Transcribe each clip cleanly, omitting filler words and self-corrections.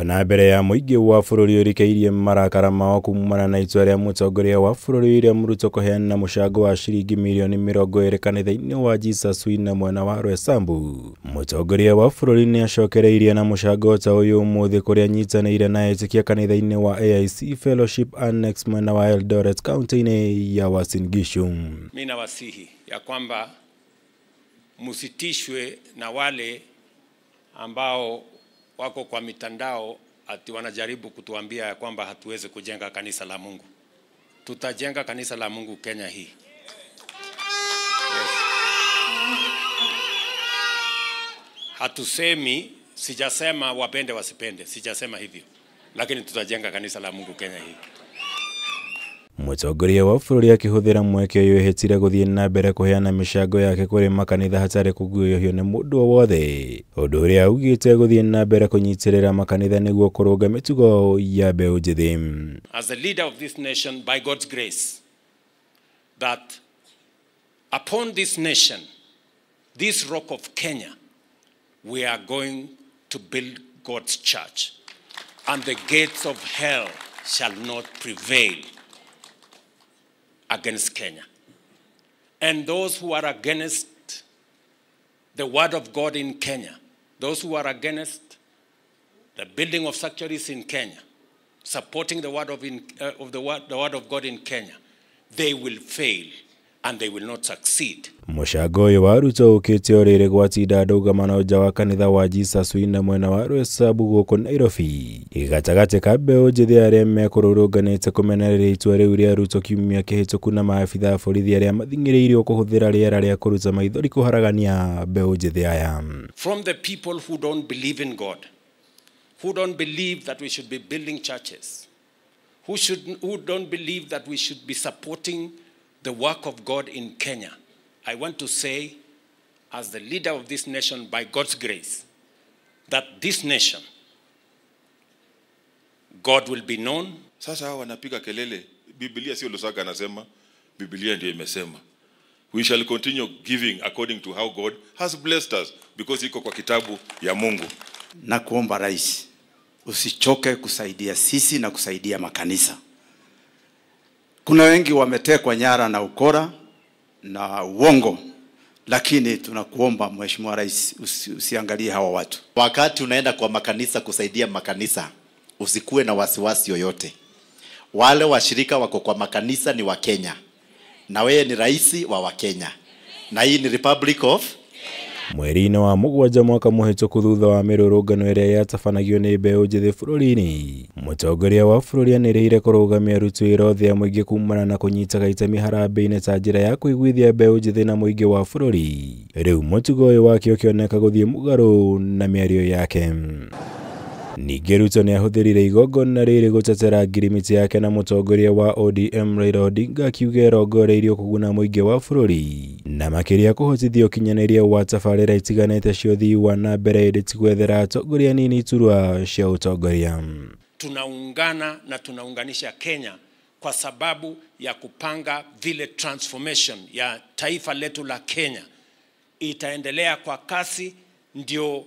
Ona mbere ya mũingĩ wa bũrũri ũrikĩirie marakara mao kumana na itua rĩa mũtongoria wa bũrũri William Ruto kũheana mũcango wa ciringi mirioni 20 kanitha-inĩ wa Jesus Winner mwena wa Roysambu. Mũtongoria wa bũrũri nĩacokereirie na mũcango ta ũyũ ũmũthĩ kũrĩa anyitanĩire na etĩkia kanitha-inĩ wa AIC Fellowship Annex mwena wa Eldoret kaunti-inĩ ya Uasin Gishu. Mimi nawasihi ya kwamba msitishwe na wale ambao wako kwa mitandao ati wanajaribu kutuambia ya kwamba hatuwezi kujenga kanisa la Mungu. Tutajenga kanisa la Mungu Kenya hii. Yes. Hatusemi, sijasema wapende wasipende, sijasema hivyo. Lakini tutajenga kanisa la Mungu Kenya hii. Mũtongoria wa bũrũri akĩhũthĩra mweke ũyũ ehĩtire gũthiĩ na mbere kũheana mĩcango yake kũrĩ makanitha hatarĩ kũguoyohio nĩ mũndũ o wothe, ũndũ ũrĩa augĩte gũthiĩ na mbere kũnyitĩrĩra makanitha nĩguo kũrũnga mĩtugo ya mbeũ njĩthĩ. As the leader of this nation, by God's grace, that upon this nation, this rock of Kenya, we are going to build God's church, and the gates of hell shall not prevail against Kenya. And those who are against the word of God in Kenya, those who are against the building of sanctuaries in Kenya, supporting the word of, the word of God in Kenya, they will fail and they will not succeed. Mũcango ũyũ wa Ruto ũkĩte o rĩrĩ gwatinda ndũgamano nja wa kanitha wa Jesus Winner mwena wa Roysambu gũkũ Nairobi, gatagatĩ ka mbeũ njĩthĩ arĩa mekũrũrũnganĩte kũmenereria itua rĩu rĩa Ruto kiumia kĩhĩtũku na maabitha a borithi arĩa mathing'ĩrĩirio kũhũthĩra rĩera rĩa kũruta maithori kũharagania mbeũ njĩthĩ aya. From the people who don't believe in God, who don't believe that we should be building churches, who don't believe that we should be supporting the work of God in Kenya, I want to say, as the leader of this nation, by God's grace, that this nation, God will be known. Sasa hawa wanapiga kelele, Biblia sio Lusaka anasema, Biblia ndio imesema. We shall continue giving according to how God has blessed us, because iko kwa kitabu ya Mungu. Na kuomba rais, usichoke kusaidia sisi na kusaidia makanisa. Kuna wengi wametekwa nyara na ukora na uongo, lakini tunakuomba Mheshimiwa Rais usiangalie hawa watu. Wakati unaenda kwa makanisa kusaidia makanisa, usikuwe na wasiwasi yoyote. Wale washirika wako kwa makanisa ni wa Kenya, na wewe ni rais wa Wakenya, na hii ni Republic of Mweri-inĩ wa mũgwanja mwaka mũhĩtũku thutha wa mĩrũrũngano ĩrĩa yatabanagio nĩ mbeũ njĩthĩ bũrũri-inĩ, mũtongoria wa bũrũri anĩrĩire kũrũgamia aruti wĩra othe a mũingĩ kumana na kũnyitaga itemi harambee-inĩ ta njĩra ya kũiguithia mbeũ njĩthĩ na mũingĩ wa bũrũri. Rĩu mũtugo ũyũ wake ũkĩoneka gũthiĩ mũgarũ na mĩario yake. Ningĩ Ruto nĩahũthĩrire igongona rĩrĩ gũtetera ngirimiti yake na mũtongoria wa ODM Raila Odinga akiuga ĩrongoreirio kũguna mũingĩ wa bũrũri na makĩria kũhotithia ũkinyanĩria wa tabarĩra itiganĩte cia ũthii wa na mbere ĩndĩ ti gwethera atongoria anini iturwa cia ũtongoria. Tunaungana na tunaunganisha Kenya kwa sababu ya kupanga vile transformation ya taifa letu la Kenya itaendelea kwa kasi, ndio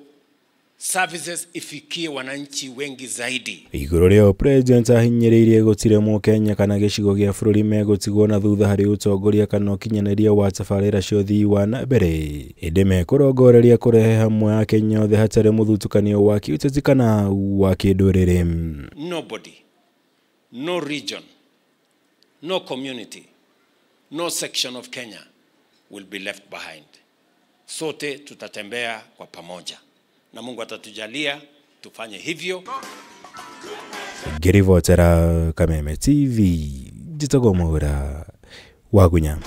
services ifikie wananchi wengi zaidi. Igũrũ rĩa president ahinyĩrĩirie gũtirĩ mũkenya kana gĩcigo gĩa bũrũri megũtigwo na thutha harĩ ũtongoria kana ũkinyanĩria wa tabarĩra cia ũthii wa na mbere, ĩndĩ mekũrongoreria kũrehe hamwe akenya othe hatarĩ mũthutũkanio wa kĩũteti kana wa kĩndũrĩrĩ. Nobody, no region, no community, no section of Kenya will be left behind. Sote tutatembea kwa pamoja, na Mungu atatujalia tufanye hivyo. Ngĩribotera Kameme TV, njĩtagwo Mwaura wa Gunya.